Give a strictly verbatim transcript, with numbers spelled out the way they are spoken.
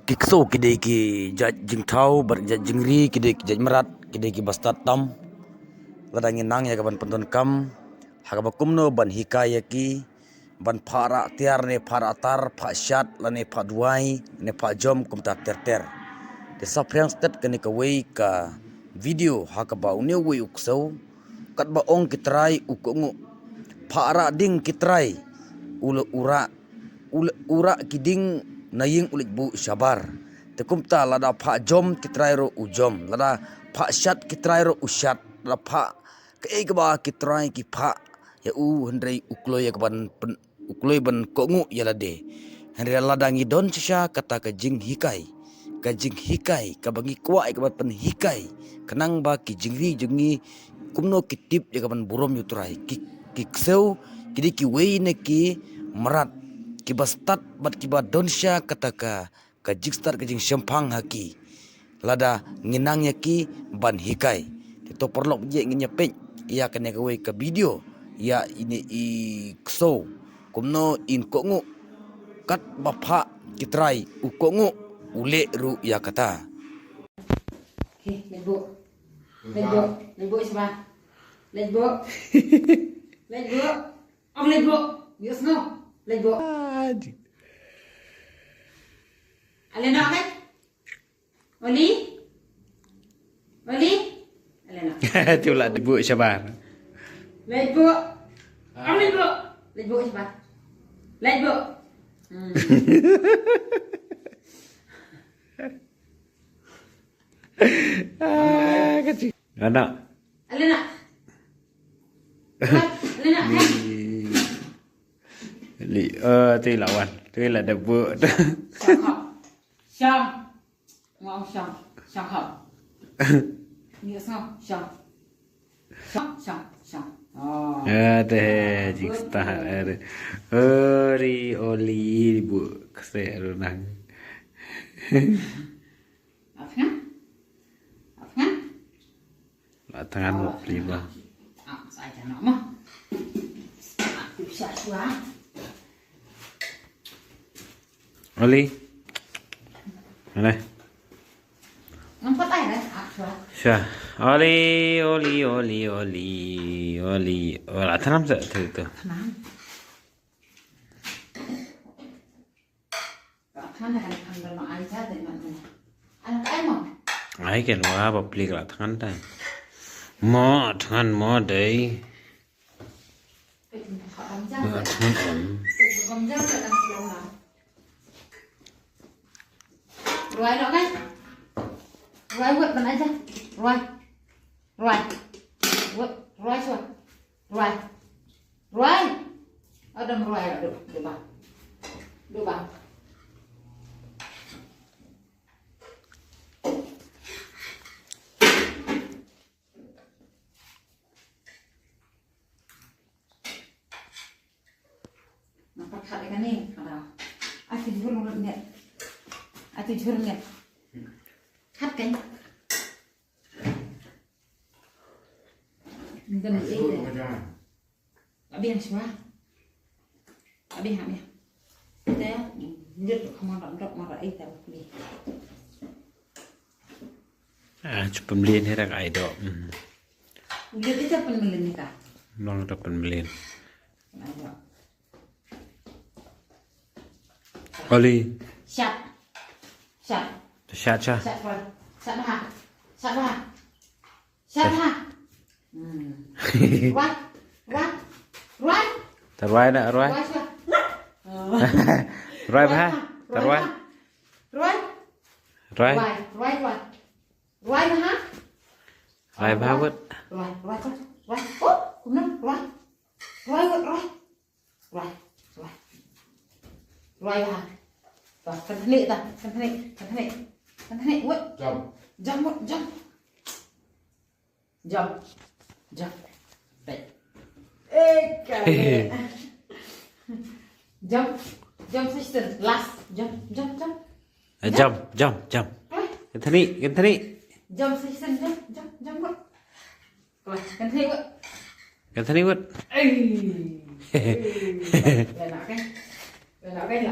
Ki ksew ki dei ki jait jingthaw, bad jait jingri ki dei ki jait mrad, ki dei ki bastad tam. Lada ngi nang ïa ka ban pyndonkam ha kaba kumno ban hikai ïa ki ban phah rah tiar ne phah rah tar, phah shad lane phah duwai ne phah jom kumta ter ter. Te saphriang stet kane kawei ka video ha kaba une uwei u ksew, katba ong ki trai u kohnguh, phah rah ding ki trai u la u rah u rah ki ding na ïing u leit buh shabar. Te kumta lada phah jom ki trai ruh u jom, lada phah shad ki trai ruh u shad, lada phah kaei kaba ki trai ki phah ïa u, hynrei u kloi ïa ka ban pyn-, u kloi ban kohnguh ïa lade. Hynrei lada ngi don shisha kata ka jinghikai, ka jinghikai kaba ngi kwah ïa ka ban pynhikai, khnang ba ki jingri jong ngi kumno ki tip ïa ka ban burom ïa u Trai. Ki, ki ksew ki dei kiwei na ki mrad kiba stad bad kiba don shisha kata ka, ka jingstad ka jingshemphang ha ki lada ngi nang ïa ki ban hikai. Te to paralok, ngin ïa peit ïa kane kawei ka video ïa ine i ksew kumno in kohnguh, katba phah ki trai u kohnguh, u leh ruh ïa kata. Okay, leit buh. Leit buh. Leit buh shabar. Leit buh. Leit buh. Ong leit buh. Ïohsngew. Leit buh. Ale noh, kan? Oli? Oli? Ale noh. Tu lah leit buh shabar. Leit buh. Ong leit buh. Leit buh shabar. Leit buh. Hmm. Ah, kecil. Anak. Alena. Alena, eh. Li, eh, tu lawan. Tu lah debut. Shang hop. Shang. Ngau shang. Shang hop. Ni shang, shang. Shang, shang, shang. Oh. Ya deh, jing start. Ori, oli, bu, kse, runang. Apa? Apa? La thngan mo pli ba. Ah, sa ja no mo. Aku sha shwa. Oli. Mana? Nampak ai dah, ah, shwa. Sha. Oli, oli, oli, oli, oli. Oh, la thngan sa tu tu. Thngan. Ai ken wa ba plik la thngan ta. Mo thngan mo dei. Mo thngan em. Ruai lo kan? Ruai wet ban aja. Ruai. Ruai. Wet. Ruai sua. Ruai. Ruai. Adam ruai, aduh, aduh bang. Aduh bang. Nampak khat ikan ni, ada. Aku jujur mulut ni. Aku jujur ni. Khat kan? Ngam ei. Abi yang shwa. Abi ha, abi ha. Te, njut khama rak dok mara ei ta ni. Ah, chu pynmlien hi rak ai dok. Hmm. Njut ita pynmlien ni ka. Nong ta pynmlien. Ai dok. Oli. Shat. Shat. Shat, shat. Shat, shat. Shat ha. Shat ha. Shat ha. Hmm. Ruai. Ruai. Ruai. Ta ruai na, ruai. Ruai sha. Ruai bha. Ta ruai. Ruai. Ruai. Ruai, ruai, ruai. Ruai bha. Ruai bha wut. Ruai, ruai, ruai. Ruai. Oh, kumno? Ruai. Ruai wut, ruai. Ruai. Ruai bha. Bha, kan thnik ta, kan thnik, kan thnik. Kan thnik wut. Jump. Jump wut, jump. Jump. Jump. Baik. Eh, kali. Jump. Jump session. Last. Jump, jump, jump. Eh, jump, jump, jump. Eh. Kan thnik, kan thnik. Jump session, jump, jump, jump. Kan thnik wut. Kan thnik wut. Eh. Eh. Lah nak kan? Lah nak kan?